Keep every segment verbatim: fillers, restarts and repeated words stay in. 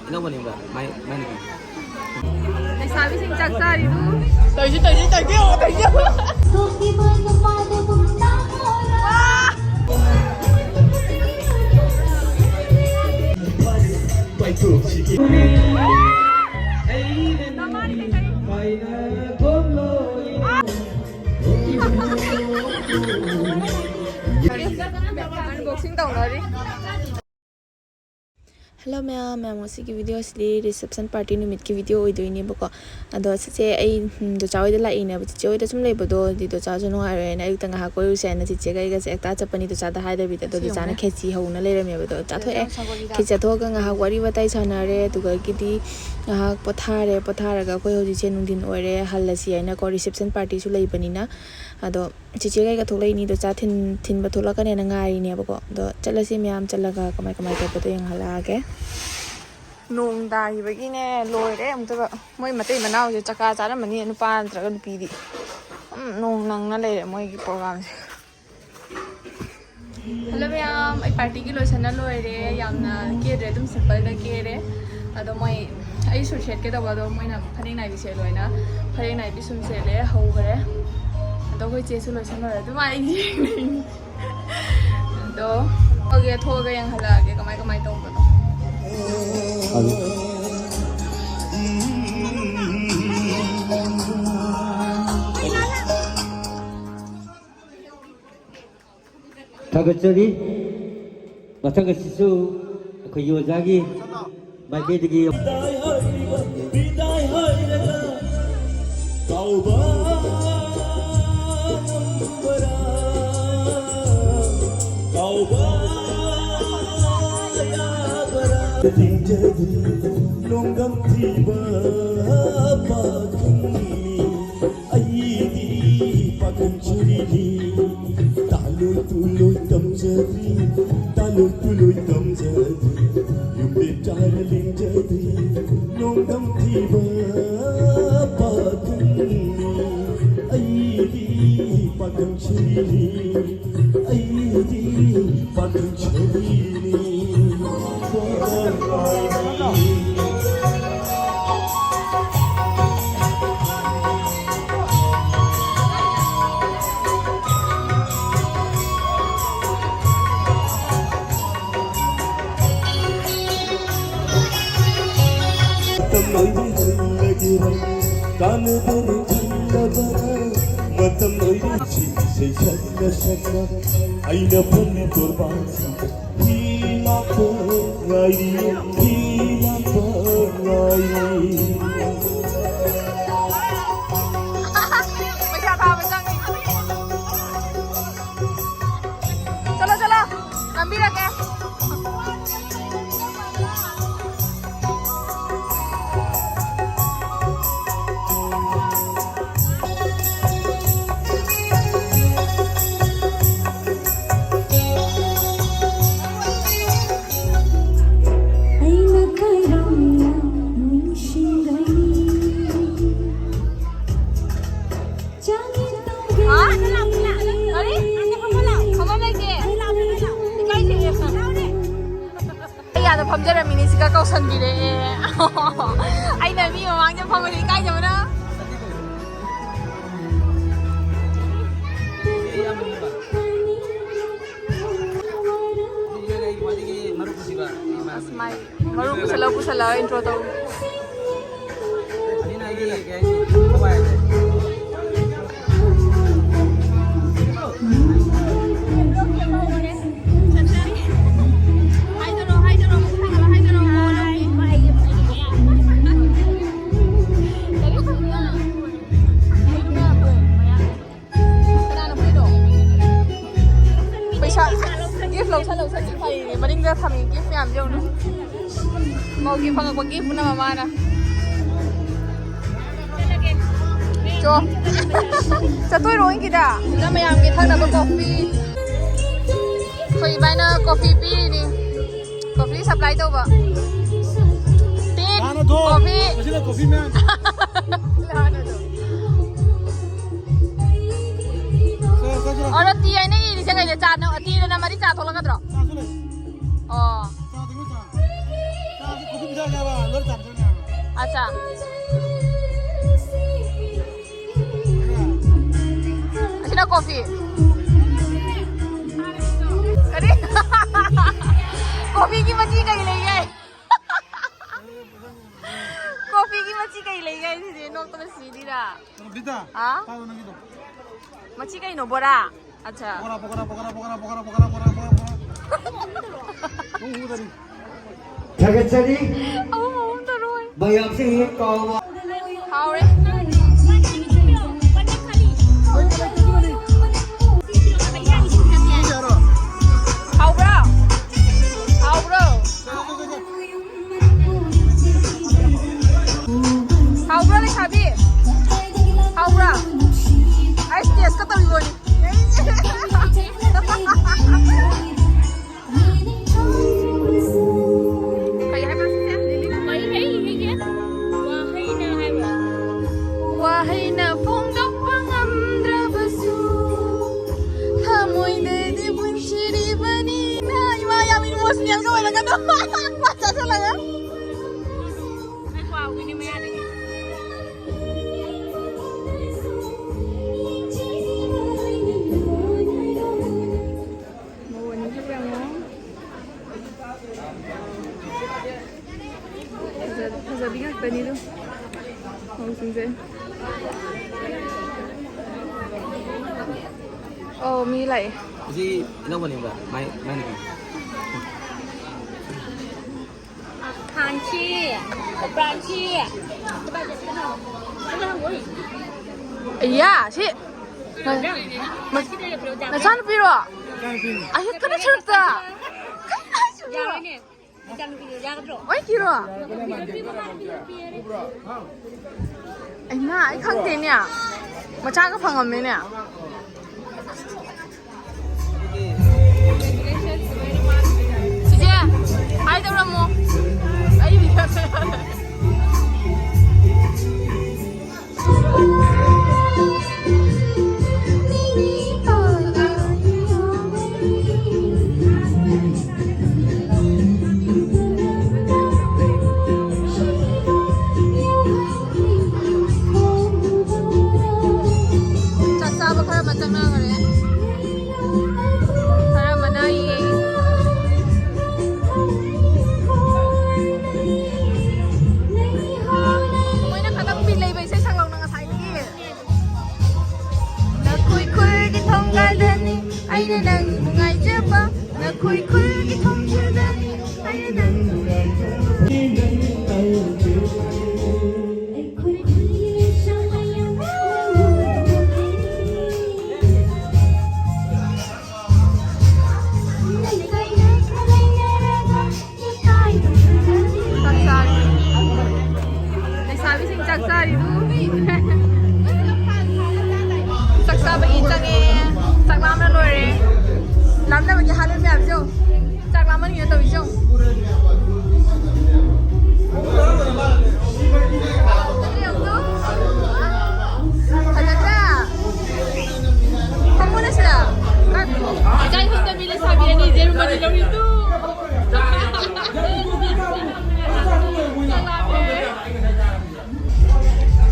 ꯏꯅꯧꯕꯅꯦꯕ ꯃꯥꯏ ꯃꯥꯏ ꯅꯨꯄꯤ꯫ ꯂꯩꯁꯥꯕꯤꯁꯤꯡ ꯆꯥꯛ ꯆꯥꯔꯤꯗꯨ꯫ ꯇꯧꯏꯁꯤ, ꯇꯧꯏꯁꯤ, ꯇꯧꯏꯁꯤ, ꯇꯧꯏꯁꯤ꯫ Unboxing ꯇꯧꯅꯔꯤ꯫ Hello ꯃꯌꯥꯝ, ꯃꯌꯥꯝ, ꯉꯁꯤꯒꯤ video ꯁꯤꯗꯤ reception party ꯅꯨꯃꯤꯠꯀꯤ video ꯑꯣꯏꯗꯣꯏꯅꯦꯕꯀꯣ꯫ ꯑꯗꯣ ꯁꯤꯁꯦ ꯑꯩ, ꯎꯝ, ꯗꯣꯆꯥ ꯍꯣꯏꯗ ꯂꯥꯛꯏꯅꯦꯕ꯫ ꯆꯤꯆꯦ ꯍꯣꯏꯗ ꯁꯨꯝ ꯂꯩꯕꯗꯣ ꯗꯤ ꯗꯣꯆꯥꯁꯨ ꯅꯨꯡꯉꯥꯏꯔꯣꯏꯅ ꯑꯌꯨꯛꯇ ꯉꯥꯏꯍꯥꯛ ꯀꯣꯏꯔꯨꯁꯦ ꯍꯥꯏꯅ ꯆꯤꯆꯦꯒ ꯑꯩꯒꯁꯦ ꯍꯦꯛꯇ ꯆꯠꯄꯅꯤ ꯗꯣꯆꯥꯗ ꯍꯥꯏꯗꯕꯤꯗ꯫ ꯑꯗꯣ ꯁꯤ ꯗꯣꯆꯥꯅ ꯌꯦꯡꯉꯨꯅꯦ꯫ ꯈꯦꯆꯤ ꯍꯧꯅ ꯂꯩꯔꯝꯃꯦꯕ꯫ ꯑꯗꯣ ꯆꯥꯊꯣꯛꯑꯦ꯫ ꯁꯪꯒꯣꯝꯒꯤ ꯈꯦꯆꯤ ꯆꯥꯊꯣꯛꯑꯒ ꯉꯥꯏꯍꯥꯛ ꯋꯥꯔꯤ ꯋꯥꯇꯥꯏ ꯁꯥꯟꯅꯔꯦ꯫ ꯑꯗꯨꯗꯒꯤꯗꯤ ꯉꯥꯏꯍꯥꯛ ꯄꯣꯊꯥꯔꯦ꯫ ꯄꯣꯊꯥꯔꯒ ꯑꯩꯈꯣꯏ ꯍꯧꯖꯤꯛꯁꯦ ꯅꯨꯡꯊꯤꯟ ꯑꯣꯏꯔꯦ, ꯍꯜꯂꯁꯤ ꯍꯥꯏꯅꯀꯣ, reception partyꯁꯨ ꯂꯩꯕꯅꯤꯅ꯫ ꯑꯗꯣ ꯆꯤꯆꯦ ꯀꯩꯒ ꯊꯣꯛꯂꯛꯏꯅꯤꯗꯣ ꯆꯥ ꯊꯤꯟ-, ꯊꯤꯟꯕ ꯊꯣꯛꯂꯛꯀꯅꯦꯅ ꯉꯥꯏꯔꯤꯅꯦꯕꯀꯣ꯫ ꯑꯗꯣ ꯆꯠꯂꯁꯤ ꯃꯌꯥꯝ, ꯆꯠꯂꯒ ꯀꯃꯥꯏ ꯀꯃꯥꯏ ꯇꯧꯕꯗꯣ ꯌꯦꯡꯍꯜꯂꯛꯑꯒꯦ꯫ ꯅꯣꯡ ꯇꯥꯈꯤꯕꯒꯤꯅꯦ ꯂꯣꯏꯔꯦ ꯑꯃꯨꯛꯇꯣꯏꯕ꯫ ꯃꯣꯏ ꯃꯇꯩ ꯃꯅꯥꯎꯁꯦ ꯆꯀꯥ ꯆꯥꯔꯝꯃꯅꯤ, ꯅꯨꯄꯥ ꯅꯠꯇ꯭ꯔꯒ ꯅꯨꯄꯤꯗꯤ꯫ ꯎꯝ, ꯅꯣꯡ ꯅꯪꯅ ꯂꯩꯔꯦ ꯃꯣꯏꯒꯤ programꯁꯦ꯫ Hello ꯃꯌꯥꯝ, ꯑꯩ partyꯒꯤ ꯂꯣꯏꯁꯟꯅ ꯂꯣꯏꯔꯦ꯫ ꯌꯥꯝꯅ ꯀꯦꯗ꯭ꯔꯦ, ꯑꯗꯨꯝ simpleꯗ ꯀꯦꯔꯦ꯫ ꯑꯗꯣ ꯃꯣꯏ ꯑꯩ ꯁꯨꯠ ꯁꯦꯠꯀꯦ ꯇꯧꯕ, ꯑꯗꯣ ꯃꯣꯏꯅ ꯐꯅꯦꯛ ꯅꯥꯏꯕꯤ ꯁꯦꯠꯂꯣꯅ ꯐꯅꯦꯛ ꯅꯥꯏꯕꯤ ꯁꯨꯝ ꯁꯦꯠꯂꯦ, ꯍꯧꯈ꯭ꯔꯦ꯫ ꯑꯗꯣ ꯑꯩꯈꯣꯏ ꯆꯦꯁꯨ ꯂꯣꯏꯁꯟ ꯂꯣꯏꯔꯦ, ꯑꯗꯨꯝ ꯑꯩ ꯌꯦꯡꯅꯤꯡꯉꯤ꯫ ꯑꯗꯣ ꯊꯣꯛꯑꯒꯦ, ꯊꯣꯛꯑꯒ ꯌꯦꯡꯍꯜꯂꯛꯑꯒꯦ ꯀꯃꯥꯏ ꯀꯃꯥꯏ ꯇꯧꯕꯅꯣ꯫ ꯊꯥꯒꯠꯆꯔꯤ꯫ ꯃꯊꯪ ꯑꯁꯤꯁꯨ ꯑꯩꯈꯣꯏꯒꯤ ꯑꯣꯖꯥꯒꯤ ꯃꯥꯏꯀꯩꯗꯒꯤ꯫ ꯅꯣꯡꯗꯝ ꯊꯤꯕ ꯄꯥꯈꯪꯅꯤ꯫ ꯑꯩꯗꯤ ꯄꯥꯈꯪ ꯁꯔꯤꯅꯤ꯫ ꯇꯥꯂꯣꯏ ꯇꯨꯂꯣꯏ ꯇꯝꯖꯗ꯭ꯔꯤ, ꯇꯥꯂꯣꯏ ꯇꯨꯂꯣꯏ ꯇꯝꯖꯗ꯭ꯔꯤ, ꯌꯨꯝꯗ ꯆꯥꯔ ꯂꯦꯡꯖꯗ꯭ꯔꯤ, ꯅꯣꯡꯗꯝ ꯊꯤꯕ ꯄꯥꯈꯪꯅꯤ꯫ ꯑꯩꯗꯤ ꯄꯥꯈꯪ ꯁꯔꯤꯅꯤ, ꯑꯩꯗꯤ ꯄꯥꯈꯪ ꯁꯔꯤꯅꯤ꯫ ꯃꯇꯝ ꯂꯣꯏꯔꯦ ꯍꯜꯂꯒꯦꯔ, ꯀꯥꯟꯅꯗꯅ ꯈꯜꯂꯕꯅ꯫ ꯃꯇꯝ ꯂꯣꯏꯔꯦ ꯏꯁꯩ ꯏꯁꯩ ꯁꯛꯅ ꯁꯛꯅ꯫ ꯑꯩꯅ ꯐꯝꯃꯤ ꯇꯣꯔꯕꯥꯟꯁꯤꯗ ꯍꯤ ꯂꯥꯛꯄ ꯉꯥꯏꯔꯤ, ꯍꯤ ꯂꯥꯛꯄ ꯉꯥꯏꯔꯤ꯫ ꯄꯩꯁꯥ ꯊꯥꯕ ꯆꯪꯉꯤ꯫ ꯆꯠꯂꯣ, ꯆꯠꯂꯣ꯫ ꯅꯝꯕꯤꯔꯒꯦ꯫ ꯑꯩꯅ ꯀꯔꯝꯅ ꯅꯤꯡꯁꯤꯡꯒꯅꯤ? ꯍꯥ? ꯀꯔꯤ? ꯐꯝꯐꯝ ꯂꯩꯇꯦ꯫ ꯏꯀꯥꯏꯖꯩꯌꯦ꯫ ꯑꯩ ꯑꯥꯗ ꯐꯝꯖꯔꯝꯃꯤꯅꯤ, ꯁꯤꯒ ꯀꯧꯁꯟꯕꯤꯔꯛꯑꯦ꯫ ꯑꯩꯅ ꯃꯤ ꯃꯃꯥꯡꯗ ꯐꯝꯕꯗꯤ ꯏꯀꯥꯏꯖꯕꯅ꯫ ꯑꯁ, ꯃꯥꯏ ꯃꯔꯨ ꯄꯨꯁꯜꯂ ꯄꯨꯁꯜꯂꯒ intro ꯇꯧ꯫ ꯄꯩꯁꯥ, gift ꯂꯧꯁꯜ, ꯂꯧꯁꯜ, ꯐꯩꯅꯦ꯫ ꯃꯅꯤꯡꯗ ꯊꯝꯃꯤ gift ꯃꯌꯥꯝꯁꯦ ꯌꯦꯡꯉꯨꯅꯦ꯫ ꯃꯧꯒꯤ ꯐꯪꯉꯛꯄ gift ꯄꯨꯝꯅꯃꯛ ꯃꯥꯅ꯫ ꯆꯣ꯫ ꯆꯠꯇꯣꯏꯔꯣ ꯑꯩꯒꯤꯗ? ꯁꯤꯗ ꯃꯌꯥꯝꯒꯤ ꯊꯛꯅꯕ coffee꯫ ꯑꯩꯈꯣꯏ ꯏꯕꯥꯏꯅ coffee ꯄꯤꯔꯤꯅꯤ꯫ Coffee supply ꯇꯧꯕ꯫ ꯇꯤꯟ, ꯂꯥꯟꯅ ꯊꯣꯛ꯫ Coffee꯫ ꯃꯁꯤꯅ coffee man꯫ ꯂꯥꯟꯅ ꯊꯣꯛ꯫ ꯆꯠꯂꯣ, ꯆꯠꯂꯣ꯫ ꯑꯣ, ꯇꯤ ꯍꯥꯏꯅ ꯏꯔꯤꯁꯦ ꯀꯩꯅꯣ? ꯆꯥ ꯅ-, ꯇꯤꯗ ꯅꯝꯃꯗꯤ ꯆꯥ ꯊꯣꯛꯂꯛꯀꯗ꯭ꯔꯣ? ꯆꯥꯁꯨ ꯂꯩ꯫ ꯑꯣ꯫ ꯆꯥꯗꯨꯅ ꯆꯥ꯫ ꯆꯥꯁꯨ coffee ꯄꯤꯊꯛꯑꯒꯦ ꯍꯥꯏꯕ, ꯂꯣꯏ ꯆꯥ ꯄꯤꯊꯛꯑꯒꯦ ꯍꯥꯏꯕ꯫ ꯑꯠꯆꯥ꯫ ꯑꯁꯤꯅ coffee꯫ ꯀꯔꯤ? Coffeeꯒꯤ ꯃꯆꯤ ꯀꯔꯤ ꯂꯩꯒꯦ? ꯃꯆꯤ ꯀꯩ ꯂꯩꯒꯦ ꯍꯥꯏꯁꯤꯗꯤ ꯅꯣꯛꯄꯗ ꯁꯤꯗꯤꯔ꯫ ꯕꯤꯇꯥ, ꯍꯥ? ꯄꯥꯏꯌꯣ ꯅꯪꯒꯤꯗꯣ꯫ ꯃꯆꯤ ꯀꯩꯅꯣ, ꯕꯣꯔꯥ? ꯑꯠꯆꯥ꯫ ꯕꯣꯔꯥ, ꯕꯣꯔꯥ, ꯕꯣꯔꯥ, ꯕꯣꯔꯥ, ꯕꯣꯔꯥ, ꯕꯣꯔꯥ, ꯕꯣꯔꯥ, ꯕꯣꯔꯥ, ꯕꯣꯔꯥ꯫ ꯅꯪ ꯎꯗꯅꯤ꯫ ꯊꯥꯒꯠꯆꯔꯤ꯫ ꯑꯍꯨꯝ ꯑꯍꯨꯝ ꯇꯧꯔꯣꯏ꯫ ꯃꯌꯥꯝꯁꯦ ꯍꯦꯛ ꯀꯥꯎꯕ꯫ ꯍꯥꯎꯔꯦ꯫ ꯍꯥꯎꯕ꯭ꯔꯣ? ꯍꯥꯎꯕ꯭ꯔꯣ? ꯍꯥꯎꯕ꯭ꯔꯣ ꯂꯩꯁꯥꯕꯤ? ꯍꯥꯎꯕ꯭ꯔꯣ? ꯑꯩ ꯇꯦꯁꯀ ꯇꯧꯔꯤꯕꯣꯅꯤ꯫ ꯀꯩ ꯍꯥꯏꯕ ꯁꯤꯁꯦ? ꯂꯤꯂꯤꯅ? ꯀꯩ ꯍꯥꯏꯔꯤꯒꯦ? ꯋꯥꯍꯩꯅ ꯍꯥꯏꯕ꯫ ꯋꯥꯍꯩꯅ ꯐꯣꯡꯗꯣꯛꯄ ꯉꯝꯗ꯭ꯔꯕꯁꯨ ꯊꯃꯣꯏꯗꯗꯤ ꯄꯨꯟꯁꯤꯔꯤꯕꯅꯤ꯫ ꯏꯃꯥ, ꯌꯥꯝ ꯏꯃꯣꯁꯅꯦꯜꯒ ꯑꯣꯏꯔꯒꯅꯨ꯫ ꯆꯥꯁꯜꯂꯒ꯫ ꯑꯩ ꯀ꯭ꯋꯥ ꯎꯒꯤꯅꯤ ꯃꯌꯥꯗꯒꯤ꯫ ꯃꯧ ꯑꯅꯤꯁꯤꯕꯨ ꯌꯦꯡꯉꯣ꯫ ꯐꯖ-, ꯐꯖꯕꯤ ꯉꯥꯛꯇꯅꯤꯗꯣ ꯃꯧꯁꯤꯡꯁꯦ꯫ ꯑꯧ, ꯃꯤ ꯂꯥꯛꯑꯦ꯫ ꯑꯁꯤ ꯏꯅꯧꯕꯅꯦꯕ, ꯃꯥꯏ, ꯃꯥꯏ ꯅꯨꯄꯤ꯫ ꯐ꯭ꯔꯥꯟꯁꯤ, ꯐ꯭ꯔꯥꯟꯁꯤ꯫ ꯏꯌꯥ, ꯁꯤ ꯅꯆꯥꯅꯨꯄꯤꯔꯣ? ꯑꯁꯤ ꯀꯟꯅ ꯁꯨꯔꯛꯇ꯫ ꯀꯟꯅ ꯁꯨꯔꯛꯇ꯫ ꯑꯣꯏ ꯀꯤꯔꯣ? ꯑꯩꯃꯥ, ꯑꯩ ꯈꯪꯗꯦꯅꯦ꯫ ꯃꯆꯥꯒ ꯐꯪꯉꯝꯃꯦꯅꯦ꯫ ꯆꯤꯆꯦ, ꯍꯥꯏ ꯇꯧꯔꯝꯃꯣ꯫ ꯑꯩ video ꯁꯦ꯫ ꯆꯥꯛ ꯆꯥꯕ ꯈꯔ ꯑꯃ ꯆꯪꯅꯈ꯭ꯔꯦ꯫ ꯈꯔ ꯑꯃꯅ ꯌꯦꯡꯉꯤ꯫ ꯂꯩꯁꯥꯕꯤꯁꯤꯡ ꯆꯥꯛ ꯆꯥꯔꯤꯕꯨ꯫ ꯆꯥꯛ ꯆꯥꯕꯒꯤ ꯆꯪꯉꯦ꯫ ꯆꯥꯛ ꯂꯥꯝꯅ ꯂꯣꯏꯔꯦ꯫ ꯂꯥꯝꯅꯕꯒꯤ ꯍꯥꯜꯂꯦ ꯃꯌꯥꯝꯁꯦ ꯌꯦꯡꯉꯨ꯫ ꯆꯥꯛ ꯂꯥꯝꯃꯟꯒꯤꯅ ꯇꯧꯔꯤꯁꯦ ꯌꯦꯡꯉꯨ꯫ ꯐꯖꯗ꯭ꯔꯥ? ꯐꯝꯃꯨꯅꯦ ꯁꯤꯗ꯫ ꯏꯀꯥꯏ ꯈꯪꯗꯕꯤ ꯂꯩꯁꯥꯕꯤ ꯑꯅꯤ ꯖꯦꯔꯨꯝ ꯑꯅꯤ ꯂꯧꯔꯤꯗꯨ꯫ ꯆꯥꯛ ꯂꯥꯝꯃꯦ꯫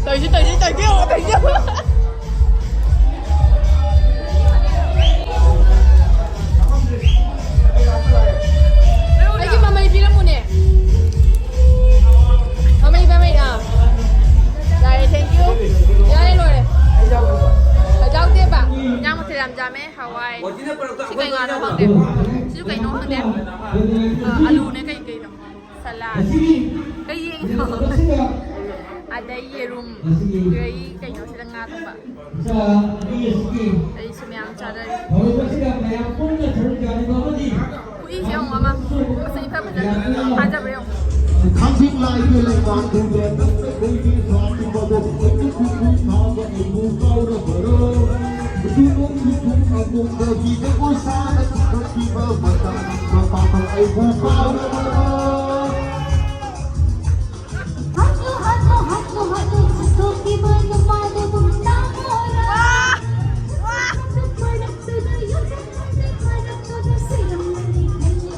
ꯇꯧꯏꯁꯤ, ꯇꯧꯏꯁꯤ, ꯇꯧꯏꯁꯤ, ꯌꯦꯡꯉꯣ, ꯇꯧꯏꯁꯤ ꯌꯦꯡꯉꯣ꯫ ꯑꯩꯒꯤ ꯃꯃꯩ ꯄꯤꯔꯝꯃꯨꯅꯦ꯫ ꯃꯃꯩ, ꯃꯃꯩ, ꯑꯥ꯫ ꯌꯥꯔꯦ, thank you꯫ ꯌꯥꯔꯦ, ꯂꯣꯏꯔꯦ꯫ ꯌꯥꯎꯗꯦꯕ꯫ ꯏꯟꯖꯥꯡ ꯃꯊꯦꯜ ꯌꯥꯝ ꯌꯥꯝꯃꯦ꯫ ꯍꯋꯥꯏ꯫ ꯁꯤ ꯀꯩ ꯉꯥꯅꯣ ꯈꯪꯗꯦ꯫ ꯁꯤꯁꯨ ꯀꯩꯅꯣ ꯈꯪꯗꯦ꯫ ꯑ, ꯑꯂꯨꯅꯦ ꯀꯩ ꯀꯩꯅꯣ꯫ ꯁꯂꯥꯗ꯫ ꯀꯩ ꯌꯦꯡꯉꯤꯅꯣ? ꯑꯗꯩ ꯌꯦꯔꯨꯝ꯫ ꯑꯗꯩ ꯀꯩꯅꯣ ꯁꯤꯗ ꯉꯥ ꯊꯣꯡꯕ꯫ ꯑꯩꯁꯨ ꯃꯌꯥꯝ ꯆꯥꯔꯦ꯫ ꯈꯨꯏꯁꯦ ꯌꯦꯡꯉꯣ ꯑꯃ꯫ ꯃꯁꯛ ꯏꯐ ꯐꯖꯅ ꯊꯥꯖꯕ꯭ꯔꯥ ꯌꯦꯡꯉꯣ꯫ ꯈꯥꯡꯖꯤꯡ ꯂꯥꯏꯒꯤ ꯂꯩꯕꯥꯛꯇꯨꯗ ꯅꯪꯅ ꯀꯣꯏꯕꯤ ꯁꯥꯈꯤꯕꯗꯣ ꯑꯩꯕꯨ ꯈꯨꯠ ꯈꯨꯠ ꯊꯥꯕ ꯑꯩꯕꯨ ꯀꯥꯎꯔꯕꯔꯣ? ꯅꯣꯡꯒꯤ ꯊꯨꯝ ꯑꯃꯨꯛꯇꯒꯤꯗ ꯑꯣꯏꯁꯥꯅ ꯆꯤꯡꯈꯠꯈꯤꯕ ꯃꯇꯝ ꯃꯄꯥꯡꯒꯜ ꯑꯩꯕꯨ ꯀꯥꯎꯔꯕꯔꯣ? ꯍꯥꯠꯂꯨ, ꯍꯥꯠꯂꯨ, ꯍꯥꯠꯂꯨ, ꯍꯥꯠꯂꯨ, ꯍꯥꯠꯇꯣꯛꯈꯤꯕ ꯅꯨꯄꯥꯗꯨꯕꯨ ꯇꯥꯃꯣꯔꯥ꯫ ꯃꯔꯛꯇꯨꯗ ꯌꯣꯠꯁꯤꯟ ꯃꯔꯛꯇꯨꯗ ꯁꯤꯔꯝꯂꯅꯤ ꯈꯜꯂꯤ꯫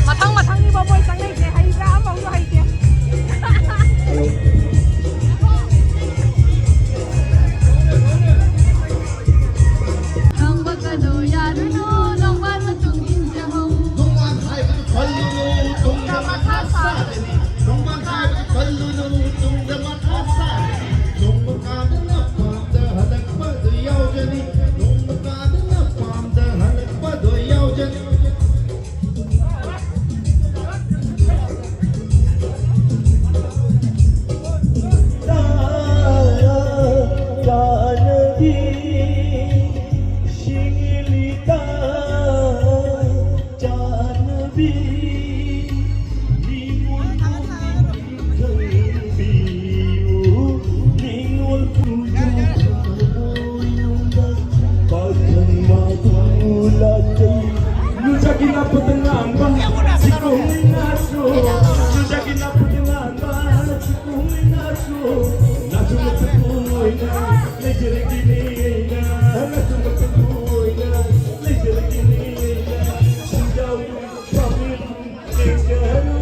ꯃꯊꯪ ꯃꯊꯪꯅꯤꯕ ꯃꯣꯏ ꯆꯪꯅꯩꯁꯦ, ꯍꯩꯕ꯭ꯔꯥ ꯑꯃꯐꯥꯎꯁꯨ ꯍꯩꯇꯦ꯫ ꯂꯥꯡꯕꯒꯗꯣ ꯌꯥꯔꯨꯅꯨ, ꯂꯣꯡꯕꯥꯟ ꯃꯇꯨꯡ ꯏꯟꯖꯍꯧ꯫ ꯅꯣꯡꯕꯥꯟ ꯍꯥꯏꯕꯗꯨ ꯈꯜꯂꯨꯅꯨ, ꯇꯨꯡꯗ ꯃꯊꯥ ꯁꯥꯒꯅꯤ꯫ ꯅꯣꯡꯕꯥꯟ ꯍꯥꯏꯕꯗꯨ ꯈꯜꯂꯨꯅꯨ, ꯇꯨꯡꯗ ꯃꯊꯥ ꯁꯥꯒꯅꯤ꯫ ꯅꯣꯡꯃ ꯀꯥꯗꯅ ꯄꯥꯝꯗ ꯍꯜꯂꯛꯄꯗꯨ ꯌꯥꯎꯒꯅꯤ꯫ ꯅꯣꯡꯃ ꯀꯥꯗꯅ ꯄꯥꯝꯗ ꯍꯜꯂꯛꯄꯗꯨ ꯌꯥꯎꯒꯅꯤ꯫ ꯆꯥꯅꯕꯤ, ꯁꯤꯡꯂꯤꯗ ꯆꯥꯅꯕꯤ, ꯅꯤꯉꯣꯜ ꯄꯨꯛꯅꯤꯡ ꯈꯪꯕꯤꯌꯨ, ꯅꯤꯉꯣꯜ ꯄꯨꯖꯥ ꯊꯃꯣꯏꯅꯨꯡꯗ ꯄꯥꯈꯪ ꯃꯥꯕꯨ ꯂꯥꯠꯆꯩ꯫ ꯅꯨꯡꯖꯥꯒꯤ ꯂꯥꯞꯄꯗ ꯉꯥꯟꯕ ꯆꯤꯡꯈꯣꯡ ꯂꯩꯅꯥꯁꯨ, ꯅꯨꯡꯖꯥꯒꯤ ꯂꯥꯞꯄꯗ ꯉꯥꯟꯕ ꯆꯤꯡꯈꯣꯡ ꯂꯩꯅꯥꯁꯨ, ꯅꯥꯆꯨ ꯃꯊꯛꯄꯨ ꯑꯣꯏꯅ ꯂꯩꯖꯔꯒꯦꯅꯦ ꯑꯩꯅ, ꯅꯥꯆꯨ ꯃꯊꯛꯄꯨ ꯑꯣꯏꯅ ꯂꯩꯖꯔꯒꯦꯅꯦ ꯑꯩꯅ, ꯁꯤꯡꯖꯥꯎ ꯄꯥꯝꯕꯤ ꯂꯦꯡꯖꯔꯨ꯫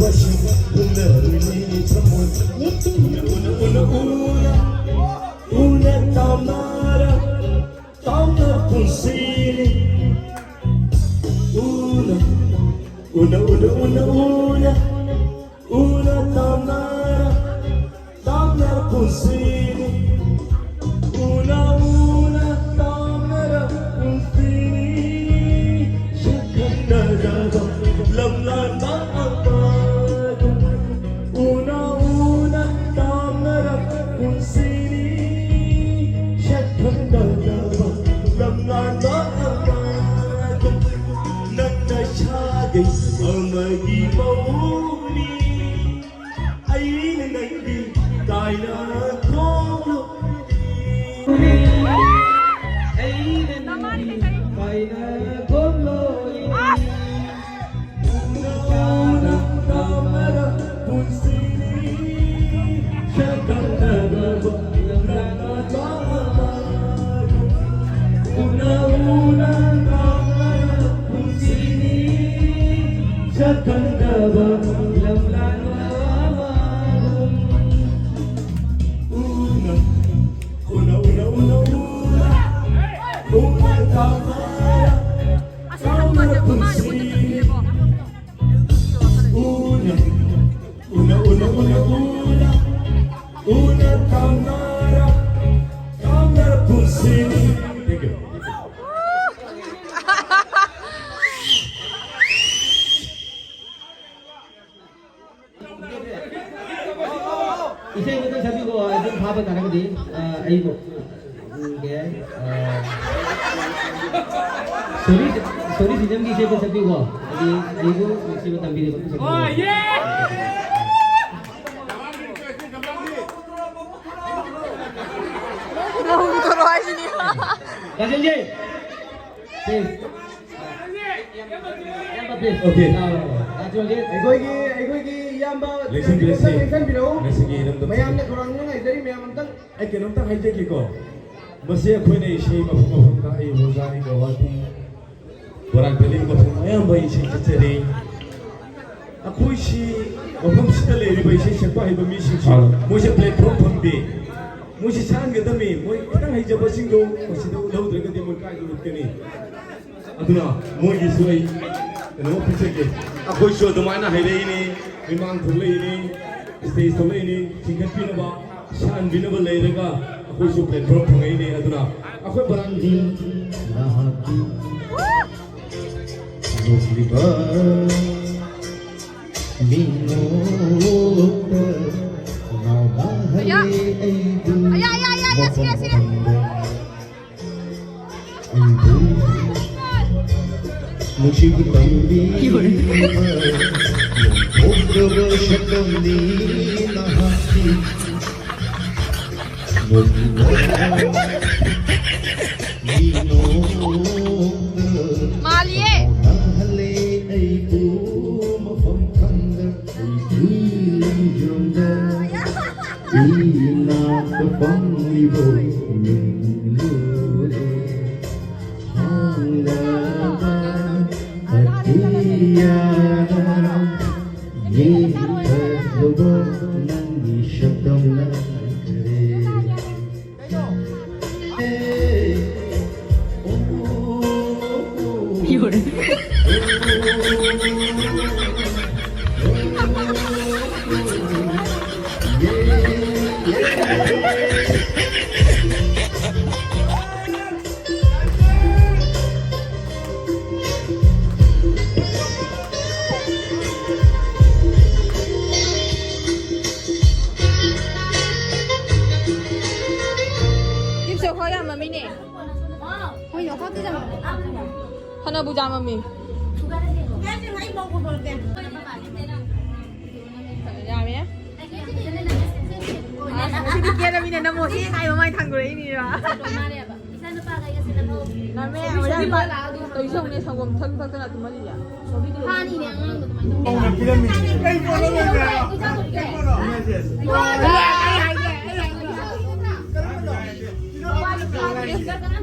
ꯋꯥꯁꯤ ꯄꯨꯟꯅꯔꯨꯅꯤ ꯊꯃꯣꯏ꯫ ꯎꯅ ꯎꯅ ꯎꯅ ꯎꯅ ꯎꯅ ꯇꯥꯝꯅꯔ ꯇꯥꯝꯅ ꯄꯨꯟꯁꯤꯅꯤ꯫ ꯎꯅ ꯎꯅ ꯎꯅ ꯎꯅ ꯎꯅ ꯎꯅ ꯇꯥꯝꯅꯔ ꯇꯥꯝꯅ ꯄꯨꯟꯁꯤꯅꯤ꯫ ꯎꯅ ꯎꯅ ꯇꯥꯝꯅꯔ ꯄꯨꯟꯁꯤꯅꯤ꯫ ꯁꯛꯈꯪꯅꯔꯕ ꯂꯝꯂꯥꯟꯕ ꯑꯃꯒꯨꯝ꯫ ꯎꯅ ꯎꯅ ꯇꯥꯝꯅꯔ ꯄꯨꯟꯁꯤꯅꯤ꯫ ꯁꯛꯈꯪꯅꯔꯕ ꯂꯝꯂꯥꯟꯕ ꯑꯃꯒꯨꯝ꯫ ꯅꯪꯅ ꯁꯥꯒꯩ ꯑꯃꯒꯤ ꯃꯧꯅꯤ꯫ ꯑꯩꯅ ꯅꯪꯒꯤ ꯀꯥꯏꯅ ꯈꯣꯡꯂꯣ꯫ ꯑꯩꯅ ꯅꯪꯒꯤ ꯀꯥꯏꯅ ꯈꯣꯡꯂꯣ꯫ ꯎꯅ ꯎꯅ ꯇꯥꯝꯅꯔ ꯄꯨꯟꯁꯤꯅꯤ꯫ ꯁꯛꯈꯪꯅꯔꯕ ꯂꯝꯂꯥꯟꯕ ꯑꯃꯒꯨꯝ꯫ ꯎꯅ ꯎꯅ ꯇꯥꯝꯅꯔ ꯄꯨꯟꯁꯤꯅꯤ꯫ ꯁꯛꯈꯪꯅꯕ ꯂꯝꯂꯥꯟꯕ ꯑꯃꯒꯨꯝ꯫ ꯎꯅ ꯎꯅ ꯎꯅ ꯎꯅ ꯎꯅ ꯎꯅ ꯇꯥꯝꯅꯔ ꯇꯥꯝꯅꯔ ꯄꯨꯟꯁꯤꯅꯤ꯫ ꯎꯅ ꯎꯅ ꯎꯅ ꯎꯅ ꯎꯅ ꯎꯅ ꯇꯥꯝꯅꯔ ꯇꯥꯝꯅꯔ ꯄꯨꯟꯁꯤꯅꯤ꯫ Thank you. ꯏꯁꯩ ꯈꯤꯇꯪ ꯁꯛꯄꯤꯀꯣ, ꯑꯗꯨꯝ ꯐꯥꯕ ꯇꯥꯔꯒꯗꯤ, ꯑ, ꯑꯩꯕꯨ, ꯎꯝ, ꯀꯩ ꯍꯥꯏ, ꯑ, ꯁꯣꯔꯤ, ꯁꯣꯔꯤ ꯁꯤꯖꯝꯒꯤ ꯏꯁꯩ ꯑꯃ ꯁꯛꯄꯤꯀꯣ, ꯍꯥꯏꯗꯤ ꯑꯩꯕꯨ ꯅꯨꯡꯁꯤꯕ ꯇꯝꯕꯤꯔꯤꯕ ꯈꯨꯗꯤꯡꯃꯛ꯫ ꯂꯧꯗꯣꯔꯣ ꯍꯥꯏꯁꯤꯅꯤ꯫ ꯀꯥꯖꯜꯖꯤ, please. ꯏꯌꯥꯝꯕ, please. Okay. ꯂꯥꯛꯑꯣ, ꯂꯥꯛꯑꯣ꯫ ꯀꯥꯖꯜꯖꯤ꯫ ꯑꯩꯈꯣꯏꯒꯤ, ꯑꯩꯈꯣꯏꯒꯤ ꯏꯌꯥꯝꯕ ꯂꯦꯡꯁꯤꯟꯕꯤꯔꯁꯤ꯫ ꯂꯦꯡꯁꯤꯟꯕꯤꯔꯛꯎ꯫ ꯉꯁꯤꯒꯤ ꯏꯔꯝꯗꯝ ꯃꯌꯥꯝꯅ ꯈꯧꯔꯥꯡꯅ ꯉꯥꯏꯖꯔꯤ, ꯃꯌꯥꯝ ꯑꯝꯇꯪ꯫ ꯑꯩ ꯀꯩꯅꯣꯝꯇꯪ ꯍꯥꯏꯖꯒꯦꯀꯣ꯫ ꯃꯁꯤ ꯑꯩꯈꯣꯏꯅ ꯏꯁꯩ ꯃꯐꯝ ꯃꯐꯝꯗ ꯑꯩ ꯑꯣꯖꯥꯅꯤ ꯒꯧꯍꯥꯇꯤ, ꯕꯣꯔꯥꯛ ꯚꯦꯂꯤ ꯃꯐꯝ ꯑꯌꯥꯝꯕ ꯏꯁꯩ ꯆꯠꯆꯔꯤ꯫ ꯑꯩꯈꯣꯏꯁꯤ ꯃꯐꯝꯁꯤꯗ ꯂꯩꯔꯤꯕ ꯏꯁꯩ ꯁꯛꯄ ꯍꯩꯕ ꯃꯤꯁꯤꯡꯁꯤ ꯍꯣꯏ꯫ ꯃꯣꯏꯁꯦ platform ꯐꯪꯗꯦ꯫ ꯃꯣꯏꯁꯤ ꯁꯛꯍꯟꯒꯗꯕꯅꯤ꯫ ꯃꯣꯏ ꯈꯤꯇꯪ ꯍꯩꯖꯕꯁꯤꯡꯗꯣ ꯃꯁꯤꯗ ꯎꯠꯍꯧꯗ꯭ꯔꯒꯗꯤ ꯃꯣꯏ ꯀꯥꯏꯗ ꯎꯠꯀꯅꯤ? ꯑꯗꯨꯅ ꯃꯣꯏꯒꯤꯁꯨ ꯑꯩ ꯀꯩꯅꯣ ꯄꯤꯖꯒꯦ꯫ ꯑꯩꯈꯣꯏꯁꯨ ꯑꯗꯨꯃꯥꯏꯅ ꯍꯩꯔꯛꯏꯅꯤ, ꯃꯤꯃꯥꯡ ꯊꯣꯛꯂꯛꯏꯅꯤ, stage ꯊꯣꯛꯂꯛꯏꯅꯤ, ꯆꯤꯡꯈꯠꯄꯤꯅꯕ, ꯁꯛꯍꯟꯕꯤꯅꯕ ꯂꯩꯔꯒ ꯑꯩꯈꯣꯏꯁꯨ platform ꯐꯪꯉꯛꯏꯅꯤ꯫ ꯑꯗꯨꯅ ꯑꯩꯈꯣꯏ ꯕꯔꯥꯟꯗꯤ ꯅꯍꯥꯛꯀꯤ ꯅꯣꯛꯂꯤꯕ ꯃꯤꯅꯣꯛꯇ ꯉꯥꯎꯅꯍꯜꯂꯦ ꯑꯌꯥ! ꯑꯩꯕꯨ ꯑꯌꯥ, ꯑꯌꯥ, ꯑꯌꯥ, ꯑꯌꯥ, ꯁꯤꯔꯦ, ꯁꯤꯔꯦ꯫ ꯃꯐꯝ ꯈꯪꯗ꯫ ꯑꯩꯕꯨ ꯅꯨꯡꯁꯤꯕ ꯇꯝꯕꯤꯕ ꯂꯦꯝꯊꯣꯛꯇ꯭ꯔꯕ ꯁꯛꯇꯝꯅꯤ ꯅꯍꯥꯛꯀꯤ꯫ ꯅꯣꯛꯂꯤꯕ ꯃꯤꯅꯣꯛꯇ ꯃꯥꯜꯂꯤꯌꯦ꯫ ꯉꯥꯎꯅꯍꯜꯂꯦ ꯑꯩꯕꯨ ꯃꯐꯝ ꯈꯪꯗ ꯑꯩꯒꯤ ꯂꯝꯖꯣꯝꯗ꯫ ꯏꯅꯥꯛꯇ ꯐꯝꯂꯤꯕ ꯃꯤꯡꯂꯨꯔꯦ ꯍꯥꯡꯂꯕ ꯑꯇꯤꯌꯥꯗ ꯌꯦꯡꯈꯠꯂꯨꯕ ꯅꯪꯒꯤ ꯁꯛꯇꯝ ꯅꯠꯇ꯭ꯔꯦ꯫ ꯆꯤꯞꯁ ꯈꯔ ꯌꯥꯝꯃꯝꯃꯤꯅꯦ꯫ ꯍꯣꯏꯅꯦ, ꯑꯣꯐꯔ ꯄꯤꯖꯕꯅꯦ꯫ ꯐꯅꯕꯨ ꯌꯥꯝꯃꯝꯃꯤ꯫ ꯌꯥꯝꯃꯦ꯫ ꯑꯁ, ꯉꯁꯤꯗꯤ ꯀꯦꯔꯃꯤꯅ ꯅꯝꯃꯣ ꯍꯦꯛ ꯍꯥꯏꯕ ꯃꯥꯏ ꯊꯥꯡꯗꯣꯔꯛꯏꯅꯤꯔꯣ? ꯅꯝꯃꯦ, ꯑꯣꯖꯥ ꯏꯄꯥ ꯇꯧꯏꯁꯧꯅꯦ ꯁꯪꯒꯣꯝ ꯊꯛ ꯊꯛꯇꯅ ꯑꯗꯨꯝ ꯃꯔꯤꯌꯥ꯫ ꯐꯥꯅꯤꯅꯦ ꯑꯉꯥꯡꯗꯣ ꯑꯗꯨꯃꯥꯏꯅ ꯇꯧꯕ꯫ ꯀꯧꯅ ꯄꯤꯔꯝꯃꯤꯅꯦ꯫ ꯀꯩ ꯄꯣꯠꯅꯣ ꯂꯩꯕ? ꯏꯆꯥ ꯅꯨꯄꯤ꯫ ꯏꯃꯥꯁꯦ꯫ ꯍꯣꯏ, ꯑꯩ ꯍꯥꯏꯒꯦ, ꯑꯩ ꯍꯥꯏꯒꯦ꯫ ꯀꯔꯝꯕꯅꯣ?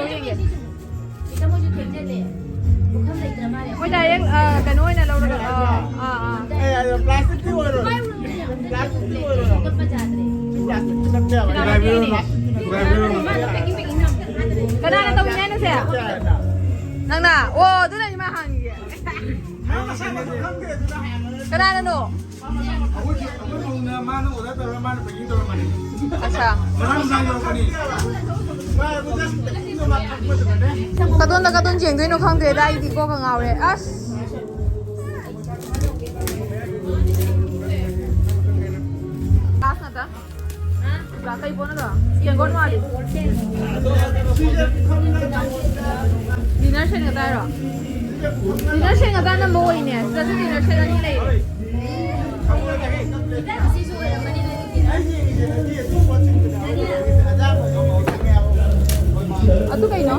ꯄꯨꯊꯣꯛ ꯌꯦꯡꯒꯦ꯫ ꯃꯣꯏ ꯗꯥꯏꯔꯦꯛ, ꯑ, ꯀꯩꯅꯣ ꯑꯣꯏꯅ ꯂꯧꯔꯒ, ꯑ, ꯑꯥ, ꯑꯥ꯫ ꯑꯦ, ꯑꯗꯣ ꯄ꯭ꯂꯥꯁꯇꯤꯛꯇꯤ ꯑꯣꯏꯔꯣꯏ꯫ ꯄ꯭ꯂꯥꯁꯇꯤꯛꯇꯤ ꯑꯣꯏꯔꯣꯏ꯫ ꯁꯤ ꯄ꯭ꯂꯥꯁꯇꯤꯛꯇꯤ ꯅꯠꯇꯦꯕ꯫ ꯀꯅꯥꯅ ꯇꯧꯅꯤ ꯍꯥꯏꯅꯣ ꯁꯦ? ꯅꯪꯅ? ꯑꯣ, ꯑꯗꯨꯅꯅꯤ ꯃꯥ ꯍꯪꯉꯤꯁꯦ꯫ ꯀꯅꯥꯅꯅꯣ? ꯑꯩꯈꯣꯏ, ꯑꯩꯈꯣꯏ ꯃꯧꯅ ꯃꯥꯅ order ꯇꯧꯔꯒ ꯃꯥꯅ packing ꯇꯧꯔꯝꯕꯅꯤ꯫ ꯑꯠꯆꯥ꯫ ꯉꯔꯥꯡ ꯅꯨꯡꯗꯥꯡ ꯌꯧꯔꯛꯄꯅꯤ꯫ ꯀꯗꯣꯝꯗ ꯀꯗꯣꯝ ꯌꯦꯡꯗꯣꯏꯅꯣ ꯈꯪꯗ꯭ꯔꯦꯗ, ꯑꯩꯗꯤ ꯀꯣꯛꯀ ꯉꯥꯎꯔꯦ꯫ ꯑꯁ꯫ Glass ꯉꯥꯛꯇ? ꯀꯩ ꯄꯣꯠꯅꯣꯗꯣ? ꯌꯦꯡꯒꯣꯟ ꯃꯥꯜꯂꯤ꯫ Dinner set ꯉꯥꯛꯇ ꯍꯥꯏꯔꯣ? Dinner set ꯉꯥꯛꯇ ꯑꯅꯝꯕ ꯑꯣꯏꯅꯦ꯫ ꯁꯤꯗꯁꯨ dinner set ꯑꯅꯤ ꯂꯩꯔꯦ꯫ ꯑꯗꯨ ꯀꯩꯅꯣ?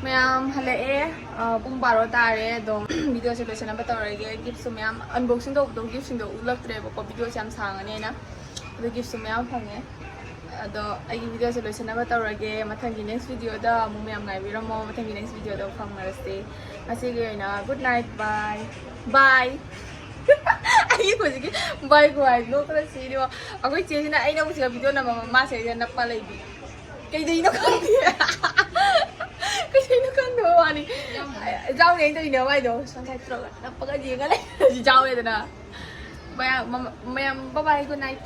ꯃꯌꯥꯝ ꯍꯜꯂꯛꯑꯦ꯫ ꯑ, ꯄꯨꯡ ꯕꯥꯔꯣ ꯇꯥꯔꯦ꯫ ꯑꯗꯣ videoꯁꯦ ꯂꯣꯏꯁꯤꯟꯅꯕ ꯇꯧꯔꯒꯦ꯫ Giftꯁꯨ ꯃꯌꯥꯝ unboxing ꯇꯧꯕꯗꯣ, giftꯁꯤꯡꯗꯣ ꯎꯠꯂꯛꯇ꯭ꯔꯦꯕꯀꯣ, videoꯁꯦ ꯌꯥꯝ ꯁꯥꯡꯉꯅꯦꯅ꯫ ꯑꯗꯣ giftꯁꯨ ꯃꯌꯥꯝ ꯐꯪꯉꯦ꯫ ꯑꯗꯣ ꯑꯩꯒꯤ videoꯁꯦ ꯂꯣꯏꯁꯤꯟꯅꯕ ꯇꯧꯔꯒꯦ꯫ ꯃꯊꯪꯒꯤ next videoꯗ ꯑꯃꯨꯛ ꯃꯌꯥꯝ ꯉꯥꯏꯕꯤꯔꯝꯃꯣ꯫ ꯃꯊꯪꯒꯤ next videoꯗ ꯐꯪꯅꯔꯁꯤ꯫ ꯉꯁꯤꯒꯤ ꯑꯣꯏꯅ good night, bye, bye꯫ ꯑꯩꯒꯤ ꯍꯧꯖꯤꯛꯀꯤ bye ꯈꯨꯍꯥꯏ ꯅꯣꯛꯄꯗ ꯁꯤꯔꯦꯕꯣ꯫ ꯑꯩꯈꯣꯏ ꯆꯦꯁꯤꯅ ꯑꯩꯅ ꯍꯧꯖꯤꯛ video ꯅꯝꯃꯝꯃ ꯃꯥꯁꯦ ꯑꯩꯁꯦ ꯅꯞꯄ ꯂꯩꯕꯤ꯫ ꯀꯩꯗꯩꯅꯣ ꯈꯪꯗꯦ꯫ ꯀꯩꯗꯩꯅꯣ ꯈꯪꯗꯕ ꯋꯥꯅꯤ꯫ ꯏꯖꯥꯎꯅꯦ ꯑꯩꯅ ꯇꯧꯔꯤꯅꯦ ꯃꯥꯏꯗꯣ꯫ ꯁꯨꯃꯥꯏꯅ ꯇꯧꯔꯒ ꯅꯞꯄꯒ ꯌꯦꯡꯉ ꯂꯩ꯫ ꯏꯖꯥꯎꯅꯦꯗꯅ꯫ ꯃꯌꯥꯝ, ꯃꯃ-, ꯃꯌꯥꯝ, bye bye, good night꯫